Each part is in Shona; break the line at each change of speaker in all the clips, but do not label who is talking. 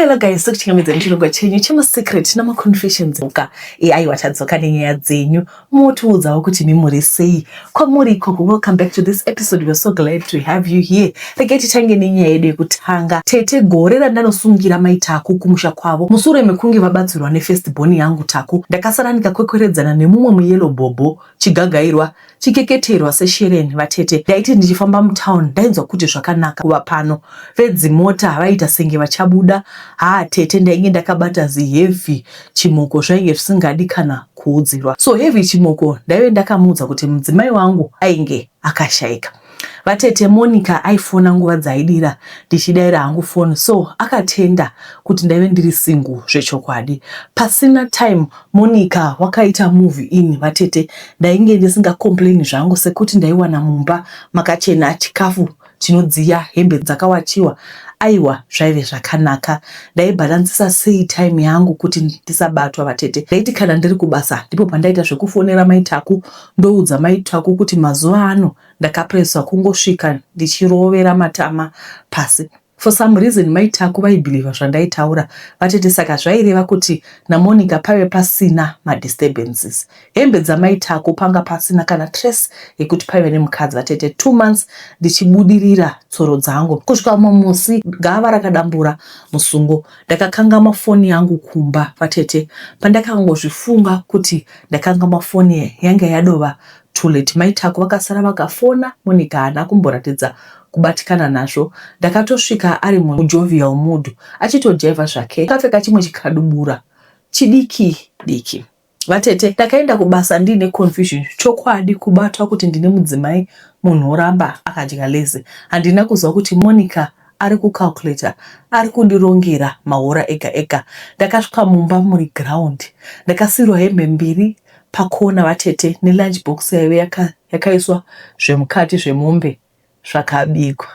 Hello guys, sokuchingamidza nechirongwa chenyu chemasecret namaconfessions ka. E aiwa tadzoka nenyaya dzenyu. Motiudzawo kuti mi muri sei kwamuri ikoko. Welcome back to this episode. We're so glad to have you here. Regai titange nenyaya yedu yekutanga. Tete, gore randanosungira mai Taku kumusha kwavo musure mekunge vabatsirwa nefirst born yangu Taku, ndakasara ndikakwekweredzana nemumwe muyellow bhobho chigagairwa chikeketerwa seshereni. Vatete, ndaiti ndichifamba mutown ndainzwa kuti zvakanaka kuva pano. Vedzimota vaiita senge vachabuda. Haa tete, ndainge ndakabata ziheavy chimoko, zvainge zvisingadi kana kuudzirwa. So heavy chimoko ndaive ndakamuudza kuti mudzimai wangu ainge akashaika. Vatete, Monica aifona nguva dzaidira ndichidaira hangu foni, so akatenda kuti ndaive ndiri single zvechokwadi. Pasina time Monica wakaita move in. Vatete, ndainge ndisingacomplaini zvangu sekuti ndaiwana mumba makachena, chikafu chinodziya, hembe dzakawachiwa. Aiwa, zvaive zvakanaka. Ndaibhalansisa sei time yangu kuti ndisabatwa? Vatete, ndaiti kana ndiri kubasa ndipo pandaita zvekufonera mai Taku, ndoudza mai Taku kuti mazuva ano ndakapreswa kungosvika ndichirovera matama pasi. For some reason mai Taku vaibhilivha zvandaitaura, vatete, saka zvaireva kuti naMonica paive pasina madisturbances. Hembe dzamai Taku panga pasina kana trace yekuti paive nemukadzi. Vatete, 2 months ndichibudirira tsoro dzangu kusvika mumwe musi gava rakadambura musungo. Ndakakangamwa foni yangu kumba. Vatete, pandakangozvifunga kuti ndakangamwa foni, yanga yadova too late. Mai Taku vakasara vakafona Monica haana kumboratidza kubatikana nazvo. Ndakatosvika ari mujovial mood, achitojaivha zvake, akapfeka chimwe chikadubura chidiki diki. Vatete, ndakaenda kubasa ndiine confusion. Chokwadi, kubatwa kuti ndine mudzimai, munhu oramba akadya lezi. Handina kuziva kuti Monica ari kucalculata, ari kundirongera mahora ega ega. Ndakasvika mumba muri ground. Ndakasiyirwa hembe mbiri pakona, vatete, nelunch box yaive yakaiswa zvemukati zvemombe zvakabikwa.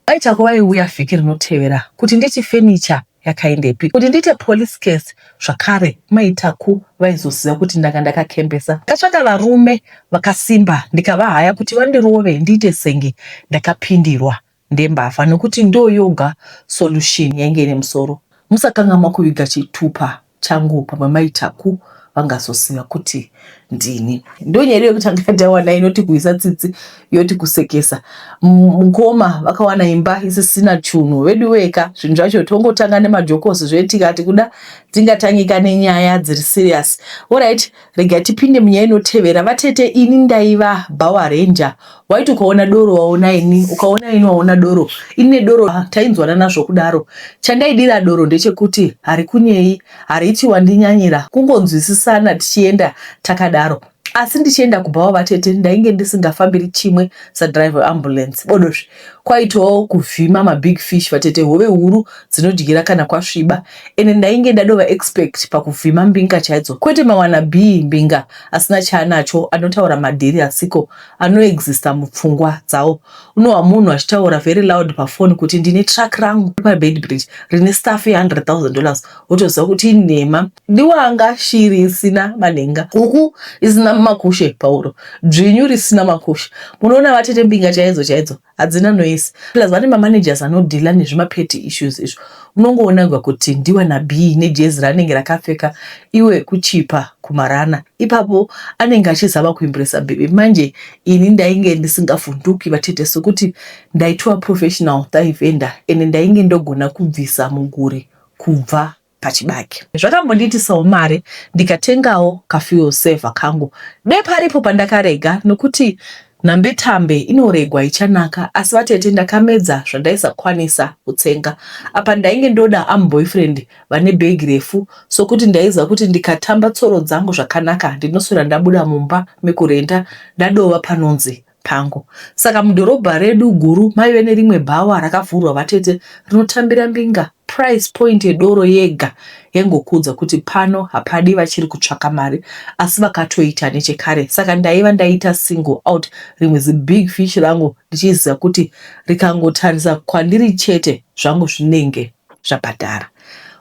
Vaitako vaiuya vhiki rinotevera kuti nditi fenicha yakaendepi, kuti ndiite police case zvakare. Maitaku vaizoziva kuti ndanga ndakakembesa. Ndakatsvaka varume vakasimba ndikavahaya kuti vandirove ndiite senge ndakapindirwa ndembavha, nokuti ndo yoga solution yainge ine musoro. Musakangamwa kuviga chitupa changu, pamwe maitaku vangazoziva kuti ndini. Ndonyaya yekutanga tawana inoti kuisa tsitsi, yoti kusekesa. Mukoma vakawana imba isisina chunhu. Vedu weka, zvinhu zvacho tongotanga nemajokosi zvetikati kuda tingatangika nenyaya dziri serious. Alright, rega tipinde munyaya inotevera. Vatete, ini ndaiva bhawa ranger. Waiti ukaona doro waona ini, ukaona ini waona doro. Ini nedoro tainzwana nazvo kudaro. Chandaidira doro ndechekuti harikunyei, hariti wandinyanyira, kungonzwisisana tichienda takadaro. Asi ndichienda kubhawa, vatete, ndainge ndisingafambiri chimwe sadriver weambulance bodozve. Kwaitawo kuvhima mabig fish, vatete, hove huru dzinodyira kana kwasviba. Ende ndainge ndadova expert pakuvhima mbinga chaidzo, kwete mawana b mbinga asina chaanacho, anotaura madhiri asiko, anoexista mupfungwa dzawo. Unohwa munhu achitaura very loud pafoni kuti ndine truck rangu paBeitbridge rine staff ye$100,000, wotoziva kuti inhema. Ndiwanga shiri isina manhenga, huku isina makushe pauro, dzvinyu risina makushe. Munoona vatete, mbinga chaidzo chaidzo hadzina noise, plus vane mamanagers anodhila nezvimapetty issues izvo. Unongoonagwa kuti ndiwana b nejezi raanenge rakapfeka iwe kuchipa kumarana ipapo, anenge achizama kuimpresa baby. Manje ini ndainge ndisingavhunduki, vatete, sekuti ndaitova professional thigh vendor, ende ndainge ndogona kubvisa muguri kubva pachibage. Zvakambondiitisawo mari, ndikatengawo kafuel saver kangu. Deparipo pandakarega, nokuti nhambetambe inoregwa ichanaka. Asi vatete, ndakamedza zvandaisakwanisa kutsenga. Apa ndainge ndoda amuboyfriend vane bhegi refu, sokuti ndaiziva kuti ndikatamba tsoro dzangu zvakanaka ndinoswera ndabuda mumba mekurenda ndadova panonzi pangu. Saka mudhorobha redu guru maive nerimwe bhawa rakavhurwa, vatete, rinotambira mbinga. Price point yedoro yega yaingokudza kuti pano hapadi vachiri kutsvaka mari, asi vakatoita nechekare. Saka ndaiva ndaita single out rimwe zibig fish rangu, ndichiziva kuti rikangotarisa kwandiri chete zvangu zvinenge zvabhadhara.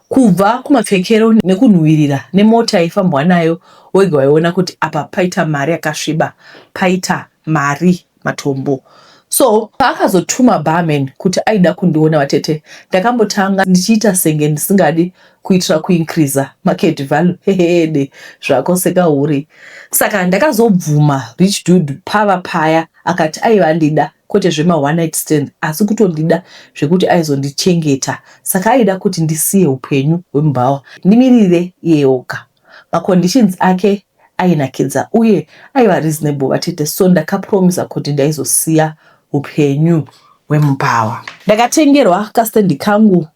Kubva kumapfekero nekunhuhwirira nemota yaifambwa nayo, wega waiona kuti apa paita mari yakasviba, paita mari matombo. So paakazotuma barman kuti aida kundiona vatete, ndakambotanga ndichiita senge ndisingadi kuitira kuincreasa market value. Hehede zvako sekauri. Saka ndakazobvuma rich dude pava paya akati aiva andida kwete zvema one night stand asi kutondida zvekuti aizondichengeta. Saka aida kuti ndisiye upenyu hwemubhawa ndimirire iye oga. Maconditions ake ainakidza uye aiva reasonable vatete so ndakapromisa kuti ndaizosiya upenyu hwemubhawa. Ndakatengerwa kastand kangu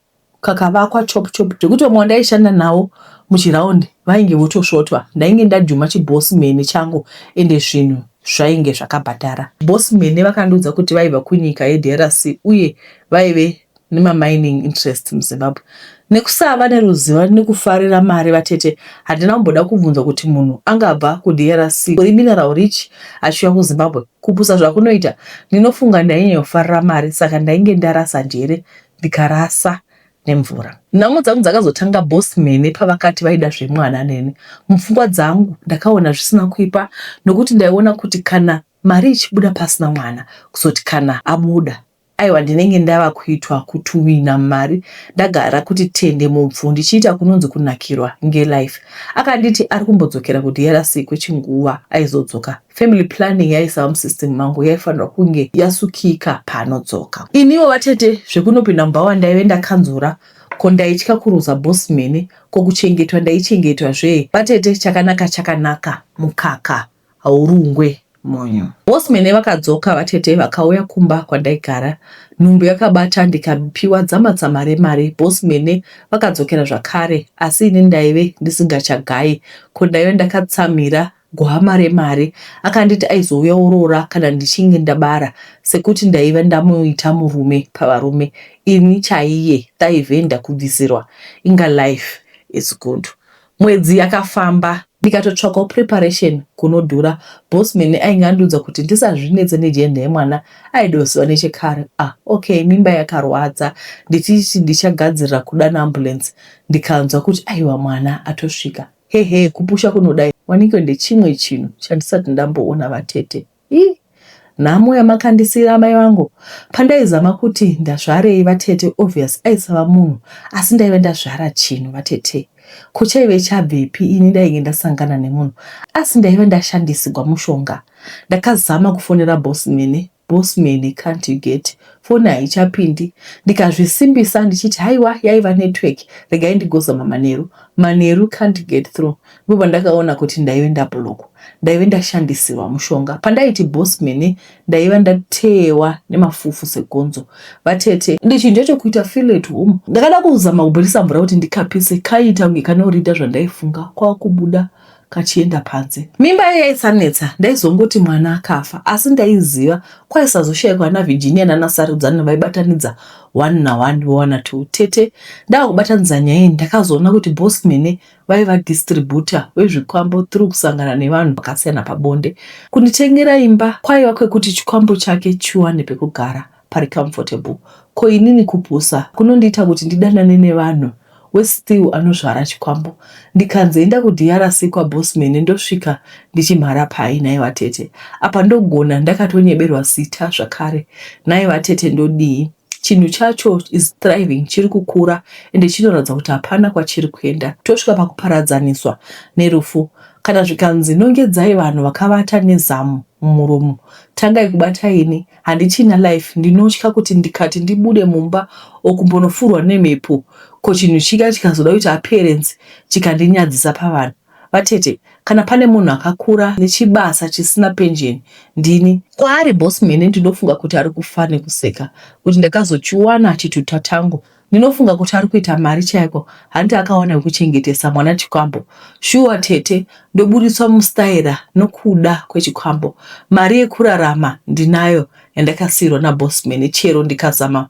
kakavakwa chop chop zvekuti vamwe vandaishanda navo muchiraundi vainge votosvotwa. Ndainge ndajuma chiboss mhene changu ende zvinhu zvainge zvakabhadhara. Boss mhene vakandiudza kuti vaibva kunyika yeDRC uye vaive nemamining interest muZimbabwe. Nekusava neruziva nekufarira mari vatete handina kumboda kubvunza kuti munhu angabva kuDRC kuri mineral rich achiuya kuZimbabwe. Kupusa zvakunoita ndinofunga ndainyanyofarira mari saka ndainge ndarasa njere ndikarasa nemvura. Nhamo dzangu dzakazotanga boss mhene pavakati vaida zvemwana neni. Mupfungwa dzangu ndakaona zvisina kuipa nokuti ndaiona kuti kana mari ichibuda pasina mwana kuzoti kana abuda aiwa ndinenge ndava kuitwa kutuwina mari ndagara kuti tende mupfu ndichiita kunonzi kunakirwa ngelife. Akanditi ari kumbodzokera kuDRC kwechinguva aizodzoka. Family planning yaisava musystem mangu yaifanirwa kunge yasukika paanodzoka. Iniwo vatete zvekunopinda mubhawa ndaive ndakanzura ko ndaitya kuruza boss mhene ko kuchengetwa ndaichengetwa zvee vatete chakanaka chakanaka mukaka haurungwe munyu. Boss mhene vakadzoka vatete vakauya kumba kwandaigara nhumbu yakabata ndikapiwa dzamatsama remari boss mhene vakadzokera zvakare asi ini ndaive ndisingachagayi ko ndaive ndakatsamira gwama remari akanditi aizouya oroora kana ndichinge ndabara sekuti ndaiva ndamuita murume pavarume ini chaiye ndaive ndakubvisirwa inga life is good mwedzi yakafamba ndikatotsvakawo preparation kunodhura bossman ainge andiudza kuti ndisazvinetse nejenda yemwana aidoziva nechekare ah okay mimba yakarwadza ndichiti ndichagadzirira kudana ambulance ndikanzwa kuti aiwa mwana atosvika Hehe kupusha kunodai wanikwe ndechimwe chinhu chandisati ndamboona vatete. Ii nhamo yamakandisiira amai vangu. Pandaizama kuti ndazvarei vatete obvious aisava munhu asi ndaive ndazvara chinhu vatete. Ko chaive chabvepi ini ndainge ndasangana nemunhu asi ndaive ndashandisigwa mushonga. Ndakazama kufonera boss mene Boss Mene can't you get foni haichapindi ndikazvisimbisa ndichiti haiwa yaiva network regai ndigozama manheru manheru can't get through ndipo pandakaona kuti ndaive ndablockwa ndaive ndashandisirwa mushonga pandaiti boss Mene ndaiva ndateyewa nemafufu segonzo vatete ndichinhu chacho kuita feel at home ndakada kuzama kubudisa mvura kuti ndikapise kaiita kunge kanorida zvandaifunga kwakubuda kachienda panze. Mimba iya yaisanetsa ndaizongoti mwana akafa asi ndaiziva kwaisazoshaikwa ana Virginia nana Sarudzana vaibatanidza one naone vowana two. Tete ndava kubatanidza nyaya iyi ndakazoona kuti boss Mene vaiva distributor wezvikwambo through kusangana nevanhu vakasiyana pabonde. Kunditengera imba kwaiva kwekuti chikwambo chake chiwane pekugara pari comfortable. Ko inini kupusa kunondiita kuti ndidanane nevanhu westill anozvara chikwambo. Ndikanzi enda kuDRC kwaBoss Mene ndosvika ndichimhara pai nhai vatete. Apa ndogona ndakatonyeberwa zita zvakare. Nhai vatete ndodii? Chinhu chacho is thriving chiri kukura ende chinoratidza kuti hapana kwachiri kuenda. Tosvika pakuparadzaniswa nerufu. Kana zvikanzi nongedzai vanhu vakavata nezamu mumuromo tangai kubata ini. Handichina life ndinotya kuti ndikati ndibude mumba or kumbonofurwa nemhepo ko chinhu chika chikazoda kuita appearance chikandinyadzisa pavanhu. Vatete kana pane munhu akakura nechibasa chisina penjeni ndini. Kwaari boss mhene ndinofunga kuti ari kufa nekuseka kuti ndakazochiwana chituta tangu Ndinofunga kuti ari kuita mari chaiko hanti akawana wekuchengetesa mwana chikwambo. Shuwa tete ndoburitswa mustaira nokuda kwechikwambo. Mari yekurarama ndinayo yandakasiirwa naBossman chero ndikazama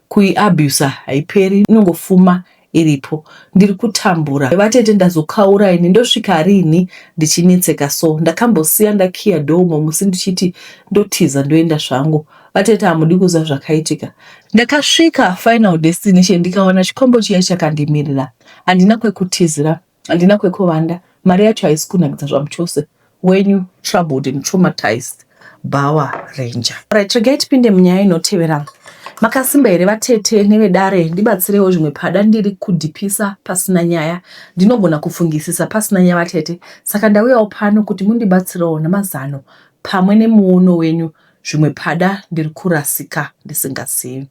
kuiabuser haiperi inongofuma iripo. Ndiri kutambura vatete ndazokaura ini ndosvika rini ndichinetseka so. Ndakambosiya ndakiya door umwe musi ndichiti ndotiza ndoenda zvangu. Vatete hamudi kuziva zvakaitika. Ndakasvika final destination ndikawana chikombo chiya chakandimirira. Handina kwekutizira, handina kwekuvanda. Mari yacho haisi kunakidza zvamuchose. Wenyu troubled and traumatized. Bhawa Ranger. Right, regai tipinde munyaya inotevera. Makasimba here vatete nevedare? Ndibatsirewo zvimwe pada ndiri kudhipisa pasina nyaya. Ndinogona kufungisisa pasina nyaya vatete. Saka ndauyawo pano kuti mundibatsirewo namazano pamwe nemuono wenyu zvimwe pada ndiri kurasika ndisingazivi.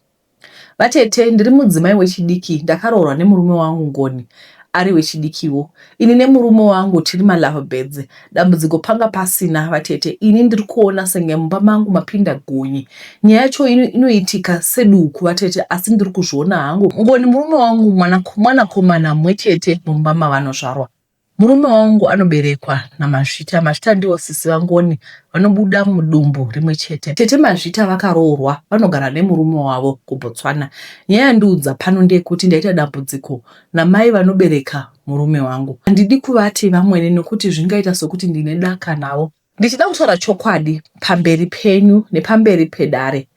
Vatete, ndiri mudzimai wechidiki ndakaroorwa nemurume wangu Ngoni ari wechidikiwo. Ini nemurume wangu tiri malove birds. Dambudziko panga pasina vatete, ini ndiri kuona senge mumba mangu mapinda gonye. Nyaya yacho inoitika seduku vatete asi ndiri kuzviona hangu. Ngoni murume wangu mwanakomana mumwe chete mumba mavanozvarwa. Murume wangu anoberekwa naMazvita. Mazvita ndivo sisi vaNgoni vanobuda mudumbu rimwe chete. Tete Mazvita vakaroorwa vanogara nemurume wavo kuBotswana. Nyaya yandiudza pano ndeyekuti ndaita dambudziko namai vanobereka murume wangu. Handidi kuvati vamwene nokuti zvingaita sokuti ndine daka navo. Ndichida kutaura chokwadi pamberi penyu nepamberi pedare.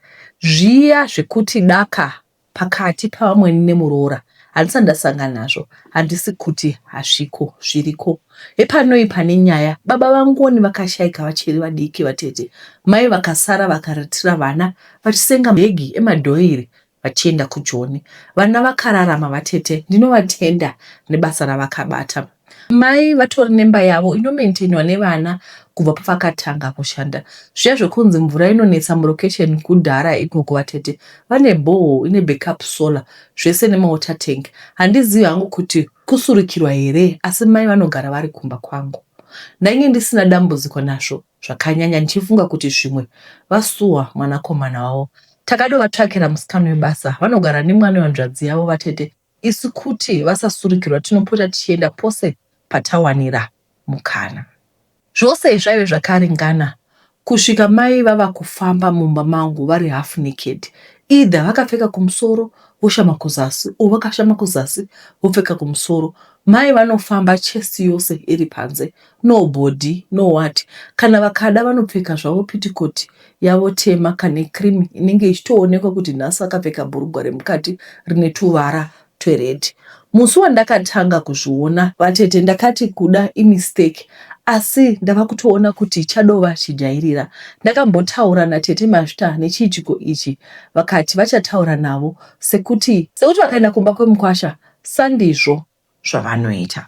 Zviya zvekuti daka Pakati pavamwene nemuroora handisati ndasangana nazvo handisi kuti hazviko zviriko. Hepanoi pane nyaya baba vaNgoni vakashaika vachiri vadiki vatete mai vakasara vakaritira vana vachisenga mabhegi emadhoiri vachienda kuJoni. Vana vakararama vatete ndinovatenda nebasa ravakabata. Mai vatori nemba yavo inomaintainwa nevana kubva pavakatanga kushanda. Zviya zvekunzi mvura inonetsa murokesheni kudhara ikoko vatete vane borehole ine backup solar zvese nemawater tank. Handizivi hangu kuti kusurikirwa here asi mai vanogara vari kumba kwangu. Ndainge ndisina dambudziko nazvo zvakanyanya ndichifunga kuti zvimwe vasuwa mwanakomana wavo. Takadovatsvakira musikana webasa vanogara nemwana wehanzvadzi yavo vatete Isu kuti vasasurukirwa tinopota tichienda pose patawanira mukana. Zvose zvaive zvakaringana kusvika mai vava kufamba mumba mangu vari half naked. Either vakapfeka kumusoro voshama kuzasi or vakashama kuzasi vopfeka kumusoro. Mai vanofamba chest yose iri panze no body no what. Kana vakada vanopfeka zvavo pitikoti yavo tema kane cream inenge ichitoonekwa kuti nhasi akapfeka bhurugwa remukati rine tuvara twered. Musi wandakatanga kuzviona vatete ndakati kuda imistake asi ndava kutoona kuti chadova chijairira. Ndakambotaura natete Mazvita nechiitiko ichi vakati vachataura navo sekuti sekuti vakaenda kumba kwemukwasha sandizvo zvavanoita.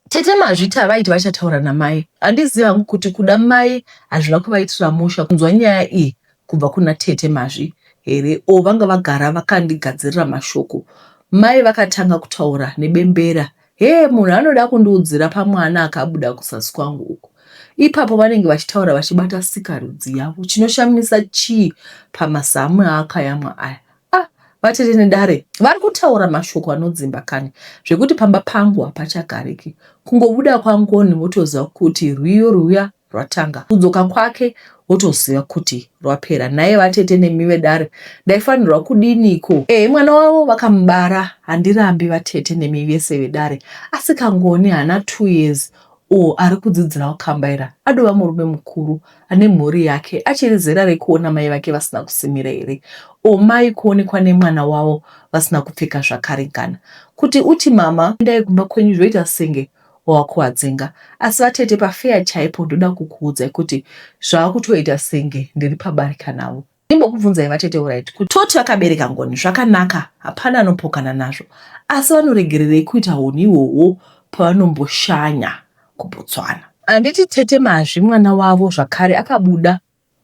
Tete Mazvita vaiti vachataura namai. Handizivi hangu kuti kuda mai hazvina kuvaitira musha kunzwa nyaya iyi kubva kuna tete Mazvi here or vanga vagara vakandigadzirira mashoko. Mai vakatanga kutaura nebembera hee munhu anoda kundiudzira pamwana akabuda kuzasi kwangu uku. Ipapo vanenge vachitaura vachibata sikarudzi yavo. Chinoshamisa chii pamazamu aakayamwa aya? Ah, vatete nedare vari kutaura mashoko anodzimba kani zvekuti pamba pangu hapachagariki. Kungobuda kwaNgoni votoziva kuti rwiyo rwuya rwatanga. Kudzoka kwake votoziva kuti rwapera. Nhai vatete nemi vedare ndaifanirwa kudiniko? Ehe mwana wavo vakamubara handirambi vatete nemi vese vedare asi kaNgoni haana two years or ari kudzidzira kukambaira adova murume mukuru ane mhuri yake achiri zera rekuona mai vake vasina kusimira here or mai kuonekwa nemwana wavo vasina kupfeka zvakaringana kuti uti mama endai kumba kwenyu zvoita senge wawakuvadzinga asi vatete pafeya chaipo ndoda kukuudzai kuti zvakutoita senge ndiri pabarika navo Ndimbokubvunzai vatete horait kuti toti vakabereka Ngoni zvakanaka hapana anopokana nazvo asi vanoregererei kuita hunhu ihwohwo pavanomboshanya kuBotswana. Handiti tete Mazvi mwana wavo zvakare akabuda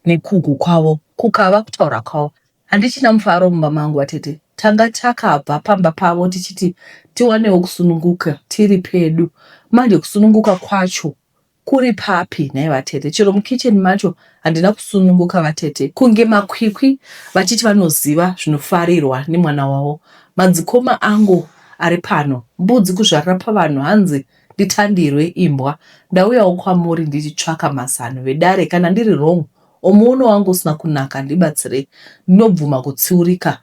nekugu kwavo kukava kutaura kwavo. Handichina mufaro mumba mangu vatete. Tanga takabva pamba pavo tichiti tiwanewo kusununguka tiri pedu manje kusununguka kwacho Kuri papi nhai vatete? Chero mukitchen macho handina kusununguka vatete. Kunge makwikwi vachiti vanoziva zvinofarirwa nemwana wavo. Madzikoma angu ari pano. Mbudzi kuzvarira pavanhu hanzi nditandirwe imbwa. Ndauyawo kwamuri ndichitsvaka mazano vedare kana ndiri wrong or muono wangu usina kunaka ndibatsirei. Ndinobvuma kutsiurika.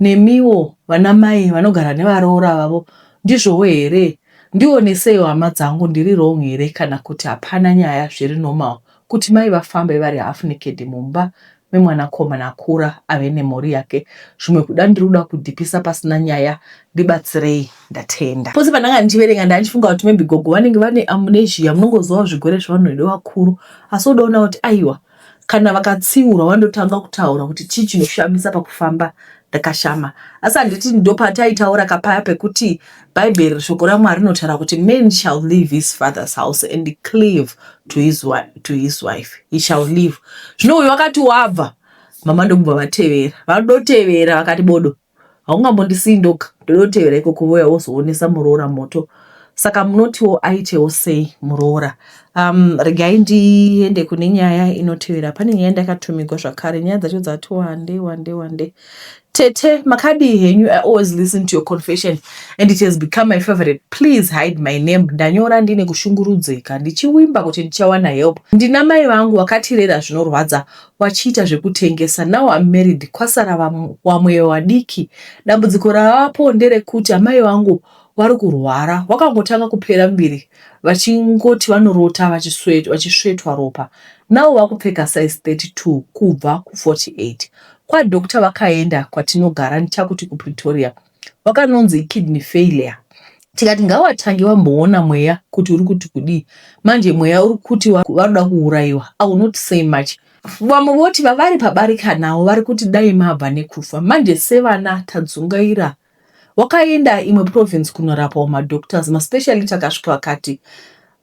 Nemiwo vanamai vanogara nevaroora vavo ndizvowo here? Ndioneseiwo hama dzangu ndiri wrong here kana kuti hapana nyaya zviri normal kuti mai vafambe vari half naked mumba memwanakomana akura ave nemhuri yake zvimwe kuda ndirikuda kudhipisa pasina nyaya ndibatsirei ndatenda. Pose pandanga ndichiverenga ndandichifunga kuti maybe gogo vanenge vane amnesia munongozivawo zvigwere zvevanhu vedu vakuru asi wodoona kuti aiwa. Kana vakatsiurwa vanotanga kutaura kuti chii chinoshamisa pakufamba ndakashama. Asi handiti ndopataitaura kapaya pekuti Bhaibheri shoko raMwari rinotaura kuti man shall leave his father's house and cleave to his wife. He shall leave. Zvino uyu wakati wabva, mama ndokubva vatevera. Vadotevera vakati bodo. Haungambondisiyi ndoga, ndodotevera ikoko vouya vozoonesa muroora moto. Saka munotiwo aitewo sei muroora? Regai ndiende kune nyaya inotevera. Pane nyaya ndakatumigwa zvakare, nyaya dzacho dzati wande wande wande. Tete, makadii henyu? I always listen to your confession and it has become my favorite. Please hide my name. Ndanyora ndine kushungurudzika ndichiwimba kuti ndichawana help. Ndina mai vangu vakatirera zvinorwadza wachiita zvekutengesa. Now I'm married, kwasara vamwe vadiki. Dambudziko ravapo nderekuti amai vangu vari kurwara, wakangotanga kupera muviri vachingoti vanorota vachisvetwa ropa. Now vakupfeka size 32 kubva ku48. Kwadoctor vakaenda kwatinogara, ndichakuti kuPretoria, wakanonzi kidney failure. Tikati ngawatange wamboona mweya kuti uri kuti kudii. Manje mweya uri kuti varoda kuurayiwa. I will not say much. Vamwe voti vavari pabarika navo vari kuti dai mabva nekufa. Manje sevana tadzungaira. Wakaenda imwe province kunorapwa madoctors maspecialist akasvika vakati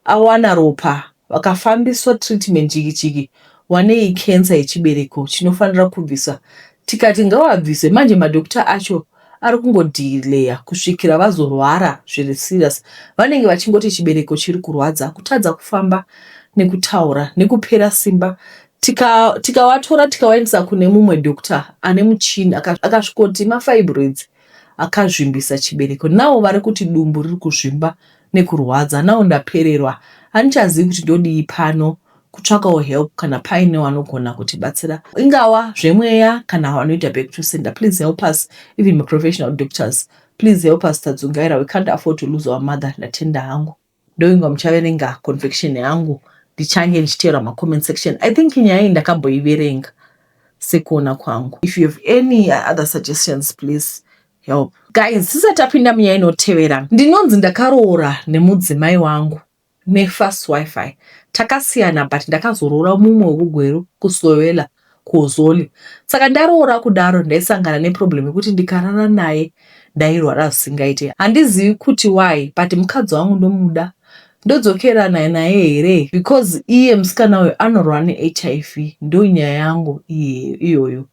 awana ropa, vakafambiswa treatment jiki jiki, wanei cancer yechibereko chinofanira kubviswa. Tikati ngawabvise. Manje madoctor acho ari kungodhileya kusvikira vazorwara zviri serious. Vanenge vachingoti chibereko chiri kurwadza, kutadza kufamba nekutaura nekupera simba. Tikawatora tikawaendesa kune mumwe doctor ane muchini, akasvikoti mafibroids akazvimbisa chibereko. Nawo vari kuti dumbu riri kuzvimba nekurwadza. Nawo ndapererwa, handichazivi kuti ndodii pano. Kutsvakawo help kana paine vanogona kutibatsira, ingawa zvemweya kana vanoita back to sender. Please help us, even maprofessional doctors, please help us. Tadzungaira, we can't afford to lose our mother. Ndatenda hangu. Ndoingwa muchaverenga confession yangu, ndichange ndichiteera macomment section. I think nyaya iyi ndakamboiverenga sekuona kwangu. If you have any other suggestions, please help. Guys, tisati tapinda munyaya inotevera, ndinonzi ndakaroora nemudzimai wangu nefast wifi. Takasiyana but ndakazoroora mumwe wekuGweru, kuSowela, kuOzoli. Saka ndaroora kudaro ndaisangana neproblem yekuti ndikarara naye ndairwara zvisingaite. Handizivi kuti why, but mukadzi wangu ndomuda. Ndodzokerana naye here? Because iye musikana uyu anorwara neHIV. Ndo nyaya yangu iyoyo.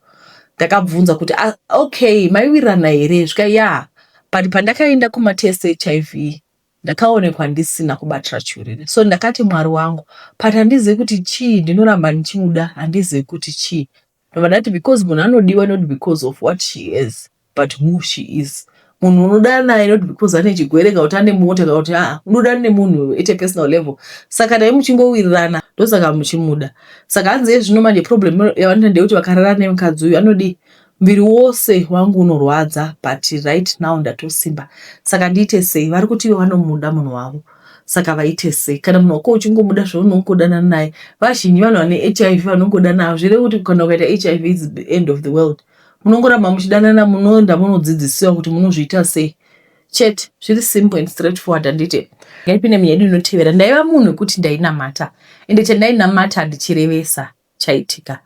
Ndakabvunza kuti, "Ah, okay, maiwirirana here?" Svika ya, but pandakaenda kumatest HIV ndakaonekwa ndisina kubatira chirwere. So ndakati Mwari wangu, but handizivi kuti chii, ndinoramba ndichimuda, handizivi kuti chii. Ndobva ndati because munhu anodiwa not because of what she is but who she is. Munhu unodana naye not because ane chigwere kana kuti ane mota kana kuti aa, unodana nemunhu at a personal level. Saka dai muchingowirirana, ndosaka muchimuda. Saka hanzi zvino manje problem yavanoita ndeyekuti vakarara nemukadzi uyu anodii? Muviri wose wangu unorwadza, but right now ndatosimba. Saka ndiite sei? Vari kuti ivo vanomuda munhu wavo, saka vaite sei? Kana munhu wako uchingomuda zvaunongodanana naye, vazhinji vanhu vane HIV vanongodanana, zvireve kuti kana ukaita HIV is the end of the world. Munongoramba muchidanana, munoenda munodzidzisiwa kuti munozviita sei chete. Zviri simple and straightforward, handiti? Ngaipinde munyaya yedu inotevera. Ndaiva munhu wekuti ndainamata, ende chandainamata ndichirevesa chaitika.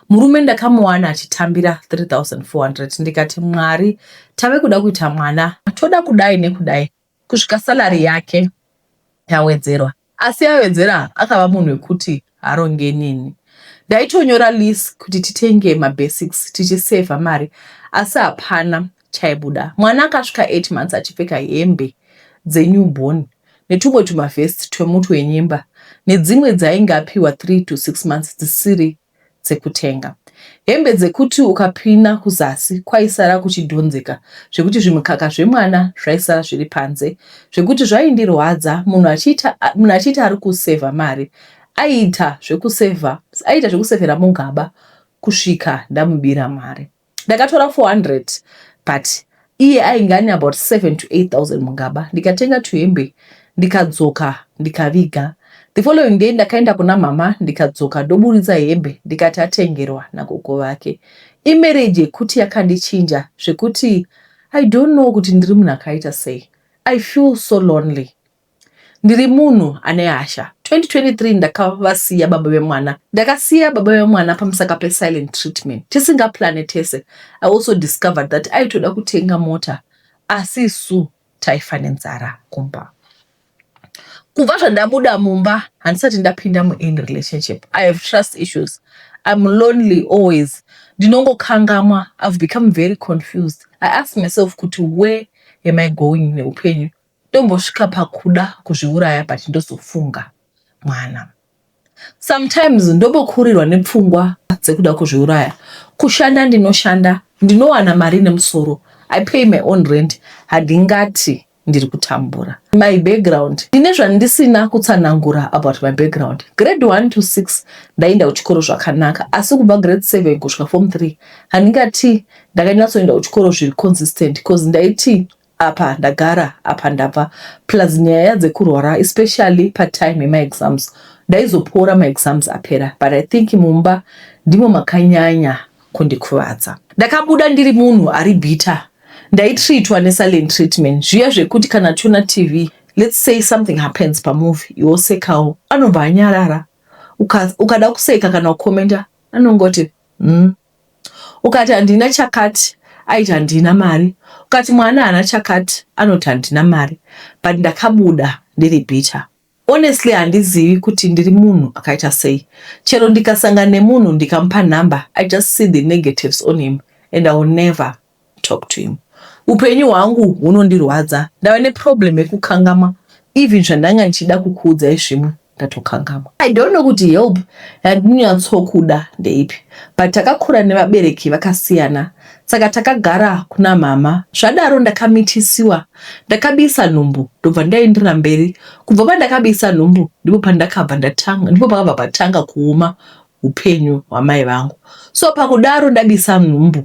Murume ndakamuwana achitambira 3400. Ndikati Mwari, tave kuda kuita mwana, toda kudai nekudai, kusvika salary yake yawedzerwa. Asi awedzera akava munhu wekuti haronge neni. Ndaitonyora list kuti titenge mabasics, tichisevha mari, asi hapana chaibuda. Mwana akasvika 8 months achipfeka hembe dzenewborn netumwe tumavhesti twemuti wenyemba nedzimwe dzainge apiwa 3 to 6 months dzisiri dzekutenga. Hembe dzekuti ukapina kuzasi kwaisara kuchidhonzeka zvekuti zvimukaka zvemwana zvaisara zviri panze, zvekuti zvaindirwadza. Munhu achiita ari kusevha mari, aiita zvekusevhera mugaba kusvika ndamubira mari. Ndakatora 400, but iye ainge ane about 7 to 8000 mugaba. Ndikatenga tuhembe, ndikadzoka, ndikaviga. The following day ndakaenda kuna mama, ndikadzoka ndoburitsa hembe, ndikati atengerwa nagogo vake. Imarriage yekuti yakandichinja zvekuti I don't know kuti ndiri munhu akaita sei. I feel so lonely. Ndiri munhu ane hasha. 2023 ndakavasiya baba vemwana. Ndakasiya baba vemwana pamusaka pesilent treatment. Tisingaplane tese. I also discovered that aitoda kutenga mota asi isu taifa nenzara kumba. Kubva zvandabuda mumba handisati ndapinda muany relationship. I have trust issues. I'm lonely always. Ndinongokangamwa. I've become very confused. I ask myself kuti where am I going neupenyu. Ndombosvika pakuda kuzviuraya but ndozofunga mwana. Sometimes ndombokurirwa nepfungwa dzekuda kuzviuraya. Kushanda ndinoshanda, ndinowana mari nemusoro. I pay my own rent. Handingati ndiri kutambura. My background. Ndine zvandisina kutsanangura about my background. Grade 1 to 6 ndaenda kuchikoro zvakanaka, asi kubva grade 7 kusvika form 3 handingati ndakanyatsoenda kuchikoro zviri consistent cause ndaiti apa ndagara apa ndabva, plus nyaya dzekurwara, especially patime yemaexams. Ndaizopora maexams apera, but I think mumba ndimo makanyanya kundikuvadza. Ndakabuda ndiri munhu ari bitter. Ndaitreatwa nesilent treatment, zviya zvekuti kana tiona TV, let's say something happens pamovie, iwe wosekawo, anobva anyarara. Ukada kuseka kana kukomenda, anongoti. Ukati handina chakati, aiti handina mari. Ukati mwana haana chakati, anoti handina mari. But ndakabuda ndiri bitter. Honestly, handizivi kuti ndiri munhu akaita sei. Chero ndikasangana nemunhu ndikamupa nhamba, I just see the negatives on him and I will never talk to him. Upenyu hwangu hunondirwadza. Ndava neproblem yekukangamwa. Even zvandanga ndichida kukuudzai zvimwe ndatokangamwa. I don't know kuti help yandinonyatsokuda ndeipi, but takakura nevabereki vakasiyana, saka takagara kuna mama. Zvadaro ndakamitisiwa. Ndakabisa nhumbu ndobva ndaendera mberi. Kubva pandakabisa nhumbu ndipo pandakabva ndatanga, ndipo pakabva patanga kuoma upenyu hwamai vangu. So pakudaro ndabisa nhumbu,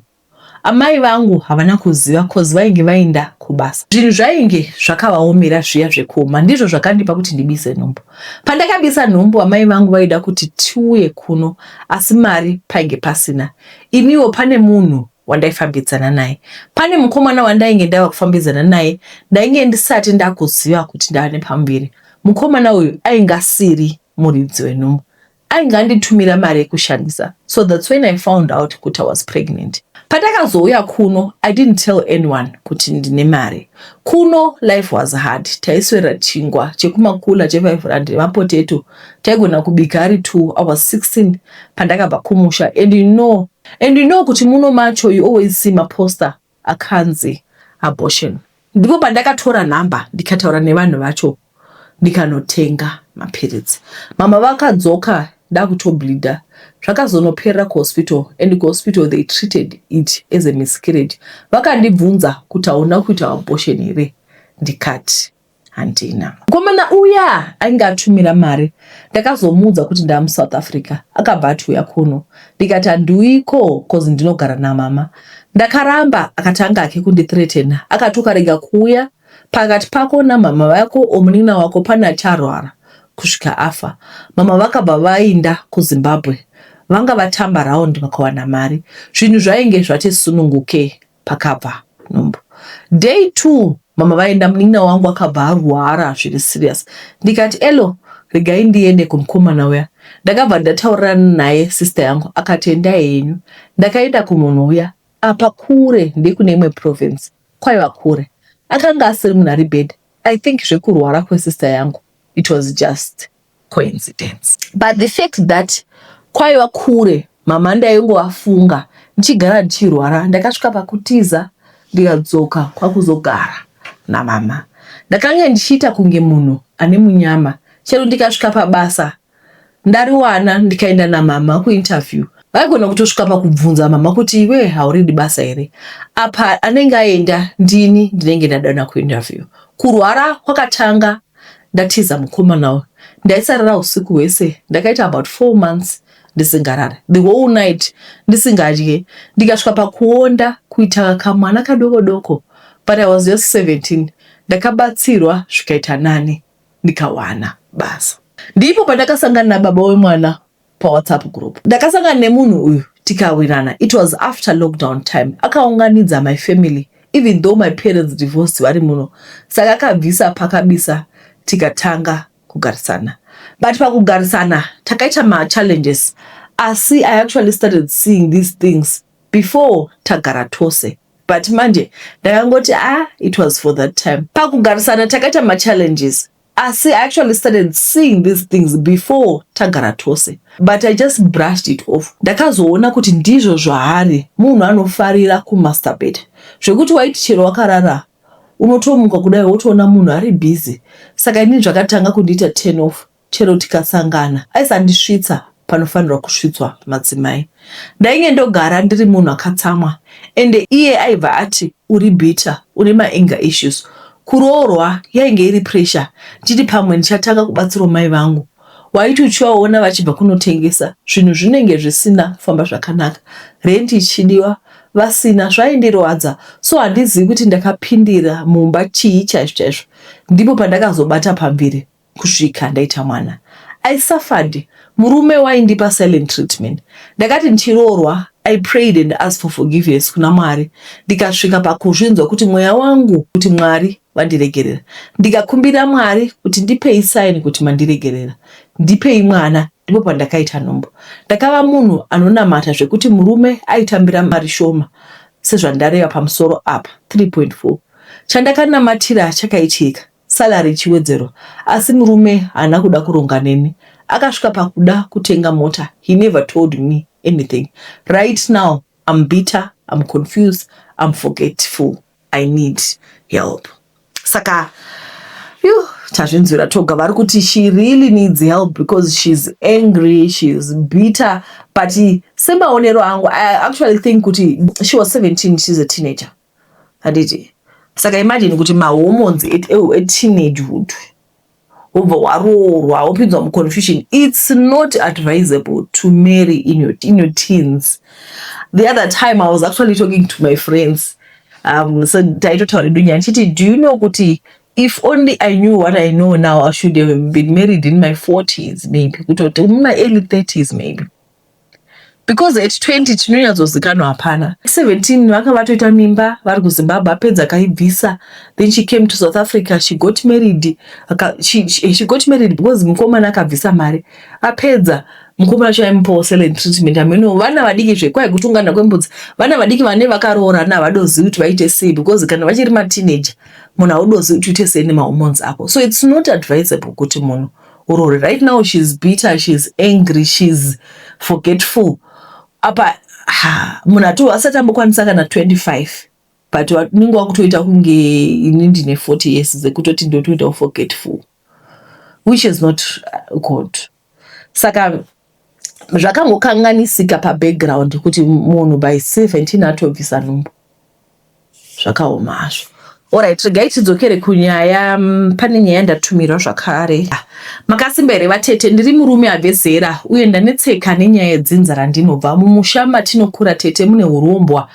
amai vangu havana kuziva cause vainge vaenda kubasa. Zvinhu zvainge zvakavaomera zviya zvekuoma ndizvo zvakandipa kuti ndibise nhumbu. Pandakabisa nhumbu, amai vangu vaida kuti tiuye kuno, asi mari painge pasina. Iniwo pane munhu wandaifambidzana naye. Pane mukomana wandainge ndava kufambidzana naye. Ndainge ndisati ndakuziva kuti ndava nepamuviri. Mukomana uyu ainge asiri muridzi wenhumbu. Ainge anditumira mari yekushandisa. So that's when I found out kuti I was pregnant. Patakazouya kuno, I didn't tell anyone kuti ndine mari. Kuno life was hard. Taiswera chingwa chekumakula che5 rand nemapotato. Taigona kubika ari 2. I was 16 pandakabva kumusha, and you know kuti muno macho you always see maposter akanzi abortion. Ndipo pandakatora nhamba ndikataura nevanhu vacho, ndikanotenga mapiritsi. Mama vakadzoka ndakutobleeda. Zvakazonoperera kuhospital, and kuhospital they treated it as a miscarriage. Vakandibvunza kuti hauna kuita abortion here, ndikati handina. Mukomana uya ainge atumira mari, ndakazomuudza kuti ndava muSouth Africa. Akabva ati uya kuno, ndikati handiuyiko cause ndinogara namama. Ndakaramba, akatanga ake kundithreatena. Akati ukarega kuuya, pakati pako namama vako omunin'ina wako pane acharwara kusvika afa. Mama vakabva vainda kuZimbabwe. Vanga vatamba raundi vakawana mari. Zvinhu zvainge zvati sununguke pakabva nhumbu. Day 2 mama vaenda, munin'ina wangu akabva arwara zviri serious. Ndikati elo regai ndiende kumukomana uya. Ndakabva ndataurirana naye sister yangu, akati endai henyu. Ndakaenda kumunhu uya. Apa kure, ndekune imwe province, kwaiva kure. Akanga asiri munhu ari bad. I think zvekurwara kwesister yangu, it was just coincidence, but the fact that kwaiva kure, mama ndaingovafunga ndichigara ndichirwara. Ndakasvika pakutiza, ndikadzoka kwakuzogara namama. Ndakanga ndichiita kunge munhu ane munyama. Chero ndikasvika pabasa ndariwana, ndikaenda namama kuinterview, vaigona kutosvika pakubvunza mama kuti iwe hauridi basa here? Apa anenge aenda ndini ndinenge ndadana kuinterview. Kurwara kwakatanga ndatiza mukomana uyu. Ndaisarara usiku hwese. Ndakaita about 4 months ndisingarari, the whole night ndisingadye. Ndikasvika pakuonda kuita kamwana kadoko doko, but I was just 17. Ndakabatsirwa zvikaita nani, ndikawana basa. Ndipo pandakasangana nababa wemwana paWhatsApp group. Ndakasangana nemunhu uyu tikawirana. It was after lockdown time. Akaunganidza my family, even though my parents divorced vari muno, saka akabvisa pakabisa. Tikatanga kugarisana, but pakugarisana takaita machallenges, asi I actually started seeing these things before tagara tose, but manje ndakangoti, "Ah, it was for that time." Pakugarisana takaita machallenges, asi I actually started seeing these things before tagara tose, but I just brushed it off. Ndakazoona kuti ndizvo zvaari, munhu anofarira kumasturbate, zvekuti waiti chero wakarara unotomuka kudai wotoona munhu ari busy. Saka inini zvakatanga kundiita turn off. Chero tikasangana aisandisvitsa panofanirwa kusvitswa madzimai. Ndainge ndogara ndiri munhu akatsamwa, ende iye aibva ati, "Uri bitter, une maanger issues." Kuroorwa yainge iri pressure, ndichiti pamwe ndichatanga kubatsirawo mai vangu. Waiti uchivaona vachibva kunotengesa, zvinhu zvinenge zvisina kufamba zvakanaka, rent ichidiwa, vasina. Zvaindirwadza. So handizivi kuti ndakapindira mumba chii chaizvo chaizvo. Ndipo pandakazobata pambiri kusvika ndaita mwana. I suffered. Murume waindipa silent treatment. Ndakati ndichiroorwa, I prayed and asked for forgiveness kuna Mwari. Ndikasvika pakuzvinzwa kuti mweya wangu kuti Mwari vandiregerera. Ndikakumbira Mwari kuti ndipei sign kuti mandiregerera, ndipei mwana. Ndipo pandakaita nhumbu. Ndakava munhu anonamata zvekuti murume aitambira mari shoma sezvandareva pamusoro apa, 3.4. Chandakanamatira chakaitika, salary ichiwedzerwa, asi murume haana kuda kuronga neni. Akasvika pakuda kutenga mota. He never told me anything. Right now I'm bitter, I'm confused, I'm forgetful. I need help. Saka yu tazvinzwira toga, vari kuti she really needs help because she's angry, she's bitter. But semaonero angu, I actually think kuti she was 17, she's a teenager, handiti? Saka imagine kuti mahormones eteenagehood, wobva waroorwa, wopinzwa muconfusion. It's not advisable to marry in your teens. The other time I was actually talking to my friends, so taitotaura dunya ndichiti, "Do you know kuti if only I knew what I know now, I should have been married in my 40s maybe, kutoti muma early 30s maybe?" Because at 20 chinonyatsozikanwa hapana. 17 vanga vatoita mimba vari kuZimbabwe, apedza akaibvisa. Then she came to South Africa, she got married. She got married because mukomana akabvisa mari. Apedza, mukomana acho aimupawo silent treatment. Ameno vana vadiki zvekwai kutungana kwembudzi. Vana vadiki vane vakaroorana havadozivi kuti vaite sei, because kana vachiri mateenager, munhu haudozivi kuti uite sei nemahormones ako. So it's not advisable kuti munhu uroore. Right now she's bitter, she's angry, she's forgetful. Apa ha, munhu ato asati ambokwanisa kana 25, but unenge wakutoita kunge ini ndine 40 years dzekutoti ndotoita forgetful, which is not good. Saka zvakangokanganisika pabackground kuti munhu by 17 atobvisa nhumbu. Zvakaoma hazvo. Alright, regai tidzokere kunyaya. Pane nyaya ndatumirwa zvakare. Ah, makasimba here vatete? Ndiri murume abve zera uye ndanetseka nenyaya yedzinza randinobva. Mumusha matinokura, tete, mune urombwa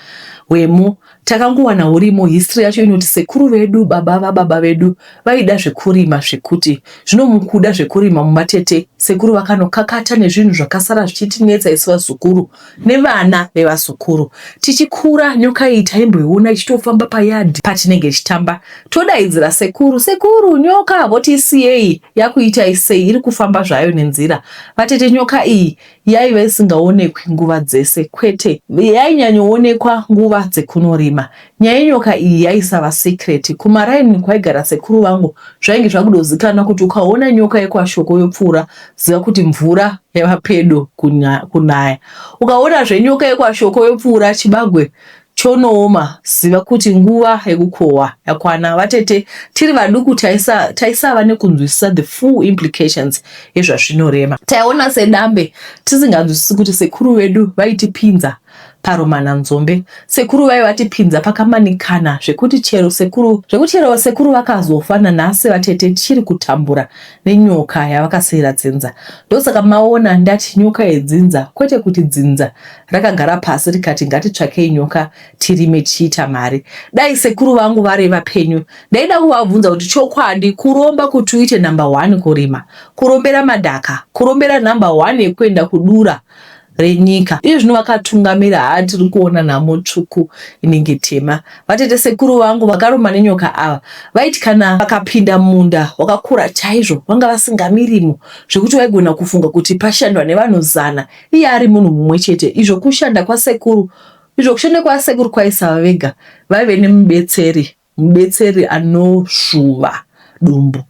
hwemo. Takangowana hurimo. History yacho inoti sekuru vedu, baba vababa vedu, vaida zvekurima, zvekuti zvino mukuda zvekurima mumatete, sekuru vakanokakata nezvinhu zvakasara zvichitinetsa isu vazukuru nevana vevazukuru. Tichikura, nyoka iyi taimboiona ichitofamba payadhi patinenge tichitamba. Todaidzira, "Sekuru, sekuru, nyoka!" Voti, "Siyei, yakuitai sei? Iri kufamba zvayo nenzira." Vatete, nyoka iyi yaiva isingaonekwi nguva dzese, kwete. Yainyanyoonekwa nguva dzekunorima. Nyaya yenyoka iyi yaisava secret. Kumaraini kwaigara sekuru vangu zvainge zvakudozikanwa kuti ukaona nyoka yekwaShoko yopfuura, ziva kuti mvura yava pedo kunaya. Ukaonazve nyoka yekwaShoko yopfuura, chibagwe chonooma, ziva kuti nguva yekukohwa yakwana. Vatete, tiri vaduku taisava taisa nekunzwisisa the full implications yezvazvinorema. Taiona sedambe, tisinganzwisisi kuti sekuru vedu vaitipinza parumananzombe. Sekuru vaivatipinza pakamanikana zvekuti chero sekuru vakazofa, nanhasi, vatete, tichiri kutambura nenyoka yavakasiyira dzinza. Ndosaka maona ndati nyoka yedzinza, kwete kuti dzinza rakagara pasi rikati, "Ngatitsvakei nyoka tirime tichiita mari." Dai sekuru vangu vari vapenyu, ndaida kuvabvunza kuti chokwadi kuromba kuti uite number one kurima, kurombera madhaka, kurombera number one yekuenda kudura renyika. Iye zvino vakatungamira haa tiri kuona nhamo tsvuku inenge tema. Vatete sekuru vangu vakaruma nenyoka ava vaiti kana vakapinda munda wakakura chaizvo vanga vasingamirimo zvekuti waigona kufunga kuti pashandwa nevanhu zana iye ari munhu mumwe chete izvo kushanda kwasekuru izvo kushanda kwasekuru kwaisava vega vaive nemubetseri mubetseri anosvuva dumbu.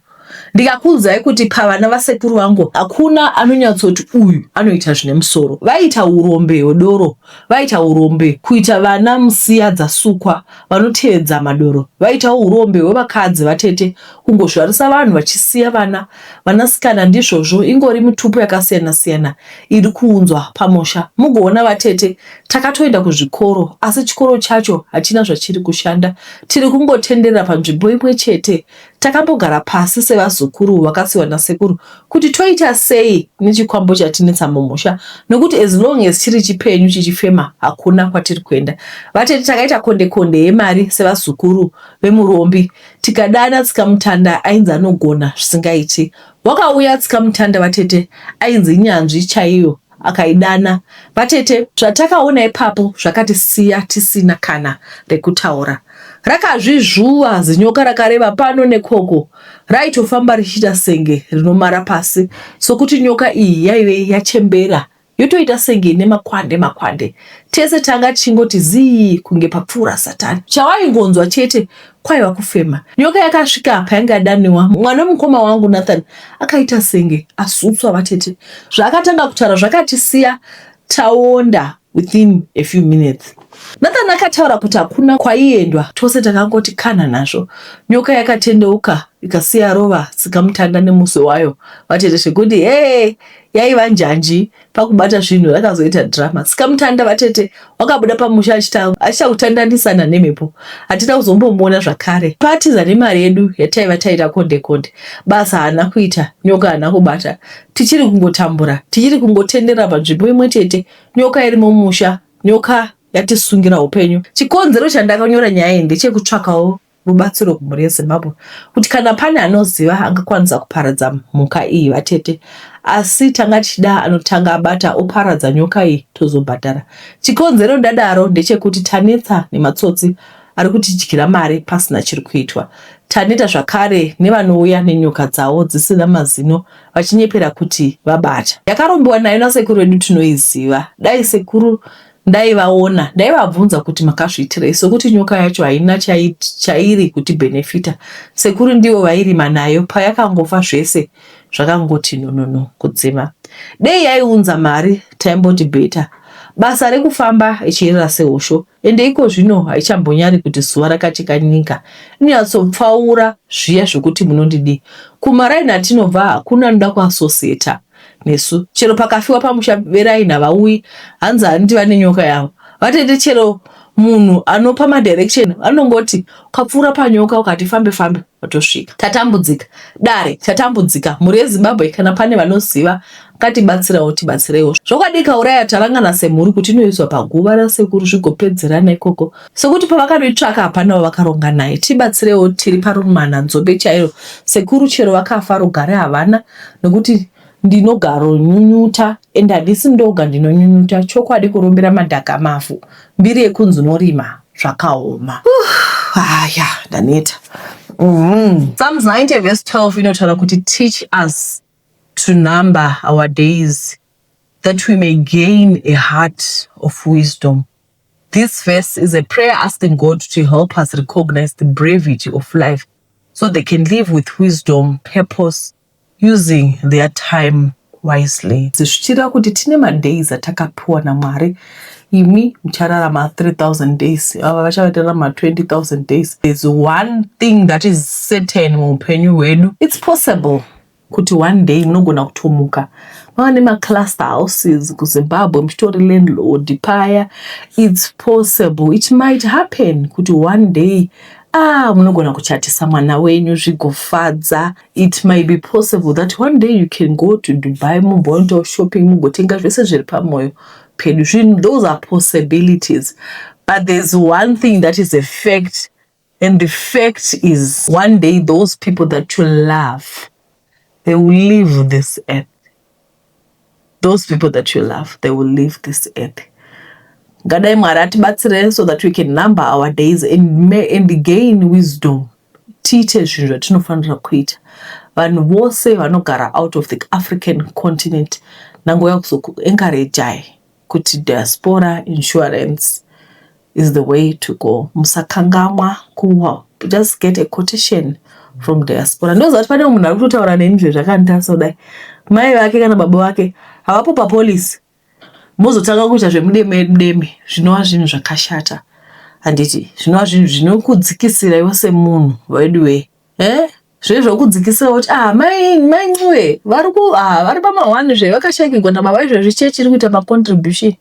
Ndikakuudzai kuti pavana vasekuru vangu hakuna anonyatsoti uyu anoita zvine musoro. Vaiita urombe hwedoro, vaiita urombe kuita vana musiya dzasukwa vanotevedza madoro. Vaiitawo urombe hwevakadzi vatete kungozvarisa vanhu vachisiya vana vanasikana ndizvozvo ingori mitupo yakasiyana siyana iri kuunzwa pamusha. Mugoona vatete Takatoenda kuzvikoro asi chikoro chacho hachina zvachiri kushanda, tiri kungotenderera panzvimbo imwe chete. Takambogara pasi sevazukuru vakasiiwa nasekuru kuti toita sei nechikwambo chatinetsa mumusha nokuti as long as chiri chipenyu chichifema hakuna kwatiri kuenda. Vatete takaita konde konde yemari sevazukuru vemurombi tikadana tsikamutanda ainzi anogona zvisingaiti. Wakauya tsikamutanda vatete ainzi inyanzvi chaiyo akaidana. Vatete, zvatakaona ipapo zvakatisiya tisina kana rekutaura. Rakazvizvuva zinyoka rakareba pano nekoko. Raitofamba richiita senge rinomara pasi sokuti nyoka iyi yaive yachembera yotoita senge ine makwande makwande. Tese tanga tichingoti zii kunge papfuura satani. Chawaingonzwa chete kwaiva kufema. Nyoka yakasvika payanga yadaniwa. Mwana wemukoma wangu Nathan akaita senge asutswa vatete. Zvaakatanga kutaura zvakatisiya taonda within a few minutes. Nathan akataura kuti hakuna kwaiendwa tose takangoti kana nazvo. Nyoka yakatendeuka ikasiya rova tsikamutanda nemuswe wayo vatete zvekuti hee yaiva njanji pakubata zvinhu rakazoita drama tsikamutanda vatete wakabuda pamusha achita achita kutandanisana nemhepo hatina kuzombomuona zvakare patiza nemari yedu yataiva taita konde konde basa haana kuita nyoka haana kubata tichiri kungotambura tichiri kungotendera panzvimbo imwe chete nyoka iri mumusha nyoka yatisungira upenyu chikonzero chandakanyora nyaya iyi ndechekutsvakawo rubatsiro kumhuri yeZimbabwe kuti kana pane anoziva angakwanisa kuparadza mhuka iyi vatete asi tanga tichida anotanga abata oparadza nyoka iyi tozobhadhara. Chikonzero ndadaro ndechekuti tanetsa nematsotsi ari kutidyira mari pasina chiri kuitwa. Taneta zvakare nevanouya nenyoka dzavo dzisina mazino vachinyepera kuti vabata. Yakarombiwa nayo nasekuru vedu tinoiziva. Dai sekuru Ndaivaona ndaivabvunza kuti makazviitirei sokuti nyoka yacho haina chairi kutibhenefita. Sekuru ndivo vairima nayo payakangofa zvese zvakangoti nununu kudzima. Dei yaiunza mari taimboti better. Basa rekufamba ichirira sehosho ende ikozvino haichambonyari kuti zuva rakacheka nyika. Inonyatsopfaura zviya zvekuti munondidii. Kumaraini atinobva hakuna anoda kuassociater nesu chero pakafiwa pamusha veraini havauyi hanzi hanti vane nyoka yavo vatete chero munhu anopa madirection anongoti ukapfuura panyoka ukati fambe fambe watosvika tatambudzika dare tatambudzika mhuri yezimbabwe kana pane vanoziva ngatibatsirawo tibatsireiwo zvokwadi ikauraya tarangana semhuri kuti inoiswa paguva rasekuru zvigopedzerana ikoko sekuti pavakanoitsvaka hapana wavakaronga naye tibatsirewo tiri parumana nzombe chairo sekuru chero vakafa rugare havana nekuti ndinogaronyunyuta and handisi ndoga ndinonyunyuta chokwadi kurumbira madhaka mavhu mbiri yekunzi unorima zvakaoma aya ndaneta mm. Psalms 90 verse 12 inotaura kuti teach us to number our days that we may gain a heart of wisdom This verse is a prayer asking God to help us recognize the brevity of life so they can live with wisdom, purpose, using their time wisely. Zvichireva kuti tine madays atakapiwa naMwari. Imi muchararama 3000 days, ava vachavararama 20000 days. There's one thing that is certain muupenyu hwedu. It's possible kuti one day munogona kutomuka mava nemacluster houses kuzimbabwe muchitori landlord paya its possible it might happen kuti one day ah munogona kuchatisa mwana wenyu zvigofadza it might be possible that one day you can go to dubai mumbonoitawo shopping mugotenga zvese zviri pamwoyo pedu zvinhu those are possibilities but there's one thing that is a fact And the fact is, one day those people that you love, they will leave this earth. Those people that you love, they will leave this earth. Ngadai Mwari atibatsire so that we can number our days and gain wisdom, tiite zvinhu zvatinofanira kuita. Vanhu vose vanogara out of the African continent, ndangouya kuzokuencouragei kuti diaspora insurance is the way to go. Musakangamwa kuwa just get a quotation from diaspora. Ndoziva kuti pane munhu ari kutotaura neni zvezvakanditarisa kudai, mai vake kana baba vake havapo papolicy, mozotanga kuita zvemudeme mudeme, zvinova zvinhu zvakashata, handiti? Zvinova zvinhu zvinokudzikisira iwe semunhu wedu we zve zvokudzikisira kuti, ah, mai Ncube vari ku, ah, vari pamahwani zve vakashayikirwa nababa izvezvi, chechi iri kuita macontribution,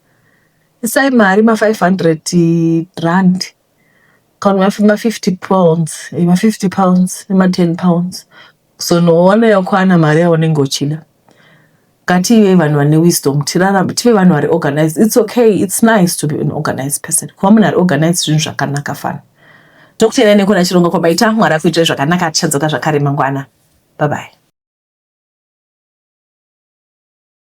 isai mari ma500 rand kana ma50 pounds, ma50 pounds nema10 pounds, kuzonoona yakwana mari yaunenge uchida. Ngative vanhu vane wisdom, tirarame, tive vanhu vari organized. It's okay, it's nice to be an organized person. Kuva munhu ari organized zvinhu zvakanaka fana. Tokutendai nekuona chirongwa kwamaita. Mwari akuitirai zvakanaka. Tichadzoka zvakare mangwana. Bye bye.